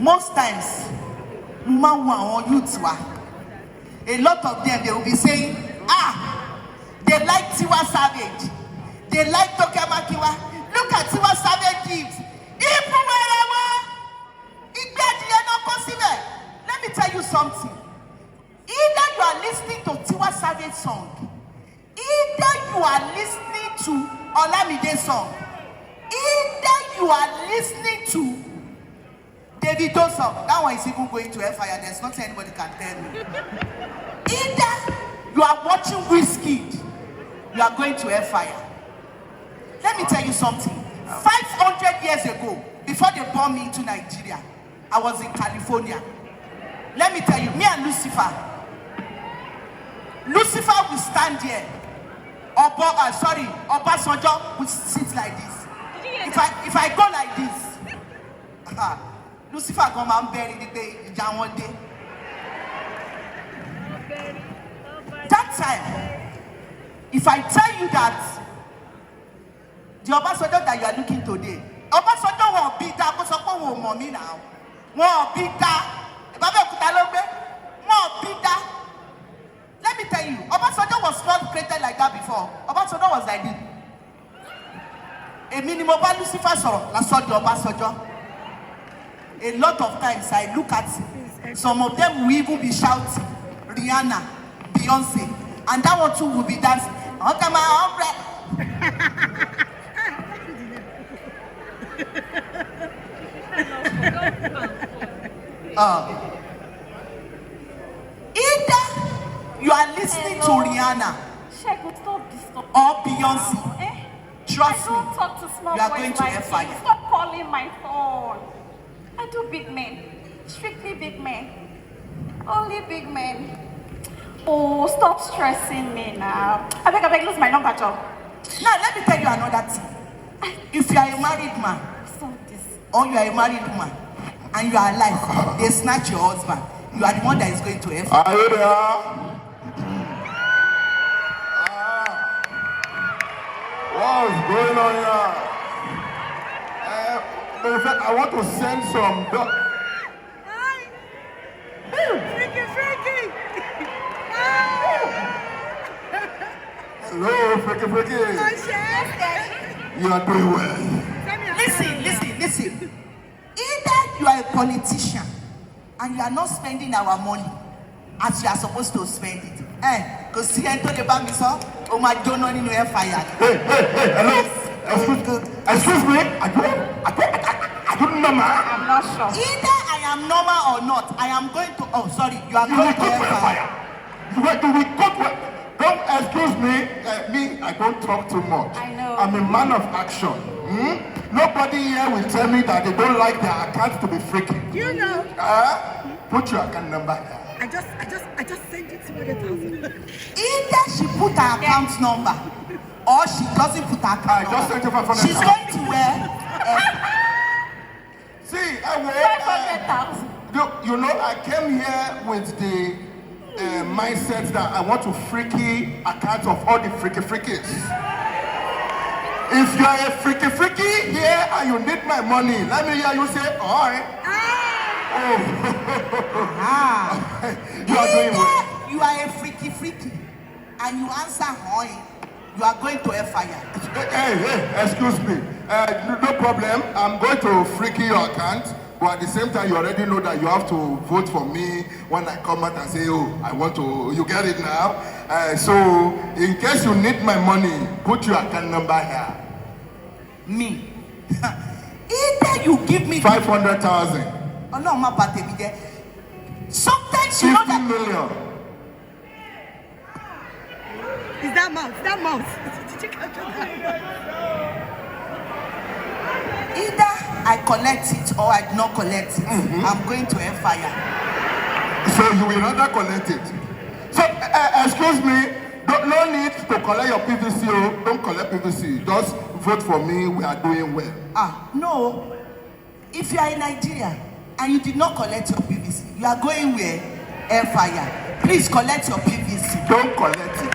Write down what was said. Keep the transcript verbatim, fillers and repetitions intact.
Most times, mo máa ń wo àwọn youth wa. A lot of them, they will be saying, ah, they like Tiwa Savage, they like Toke Makinwa. Look at Tiwa Savage gift. Even wherever, ìgbẹ́ adìyẹ náà kó síbẹ̀. Let me tell you something. Either you are listening to Tiwa Savage song, either you are listening to Olamide song, either you are listening to Davido song. That one is even going to hellfire. There's nothing anybody can tell me. Either you are watching Wizkid, you are going to hellfire. Let me tell you something. Five hundred years ago, before they brought me into Nigeria, I was in California. Let me tell you, me and Lucifer, Lucifer will stand here. Obo, uh, sorry, Obasanjo will sit like this. If I if I go like this, ah, Lucifer gan máa ń bẹ̀rẹ̀ ni pé ìjà wọn dé. That time, if I tell you that the Obasanjo that you are looking today, Obasanjo wọn ò bí dá, kó sọ pé wọn ò mọ̀ mí náà. Wọn ò bí dá. Ìbábẹ́ òkúta ló gbé. Wọn ò bí dá. Let me tell you, Obasanjo was not created like that before. Obasanjo was like this. Èmi ni mo bá Lucifer sọ̀rọ̀, lásán di Obasanjo. A lot of times I look at some of them will even be shouting, Rihanna, Beyonce, and that one too will be dancing. Àwọn kan máa ń rẹ. Uh, either you are listening to Rihanna or Beyonce, trust me, you are going to hellfire. Stop calling my phone. I do big men, strictly big men, only big men. Oh, stop stressing me now. I beg, I beg, lose my number, Joe. Now let me tell you another thing. If you are a married man, or you are a married woman, and you are alive, they snatch your husband. You are the one that is going to hell. Are you there? Ah, what's going on here? Uh, in fact, I want to send some. Do- Freaky, Freaky! Hello, Freaky, Freaky. You are doing well. Listen, listen, listen. Either you are a politician and you are not spending our money as you are supposed to spend it. Eh, kò sí ẹni tó lè bá mi sọ, ó máa jóná nínú hellfire. Hey, hey, hey, hello. Excuse, excuse me. I don't, I don't, I, I, I don't know, ma. I'm not sure. Either I am normal or not, I am going to. Oh, sorry, you are going to hellfire. You will go to hell. Don't excuse me. Uh, me, I don't talk too much. I know. I'm a man of action. Hmm? Nobody here will tell me that they don't like their account to be freaking. You know. Uh, put your account number here. I just, I just, I just sent you two hundred thousand. Either she put her account number or she doesn't put her account number. I just sent you five hundred thousand. She's going to where? Eh, see, I will. Five hundred thousand. You, you know, I came here with the uh, mindset that I want to freaky account of all the freaky freakies. If you are a freaky freaky here and you need my money, let me hear you say, "Oi." Ah. Oh. Ah. You are doing well. Either you are a freaky freaky and you answer "Oi," you are going to hellfire. Hey, hey, hey, excuse me. Uh, no, no problem. I'm going to freaky your account, but at the same time, you already know that you have to vote for me when I come out and say, "Oh, I want to." You get it now? Uh, so, in case you need my money, put your account number here. Me. Either you give me five hundred thousand. Ọlọ́run má bà tèmi jẹ́. Sometimes you know that. Fifty million. Is that mouth? Is that mouth? Did you capture that? Either I collect it or I do not collect it. Mm-hmm. I'm going to hellfire. So you will rather collect it. So, uh, excuse me, don't, no need to collect your P V C. Oh, don't collect P V C. Just vote for me. We are doing well. Ah, no. If you are in Nigeria and you did not collect your P V C, you are going where? Hellfire. Please collect your P V C. Don't collect it.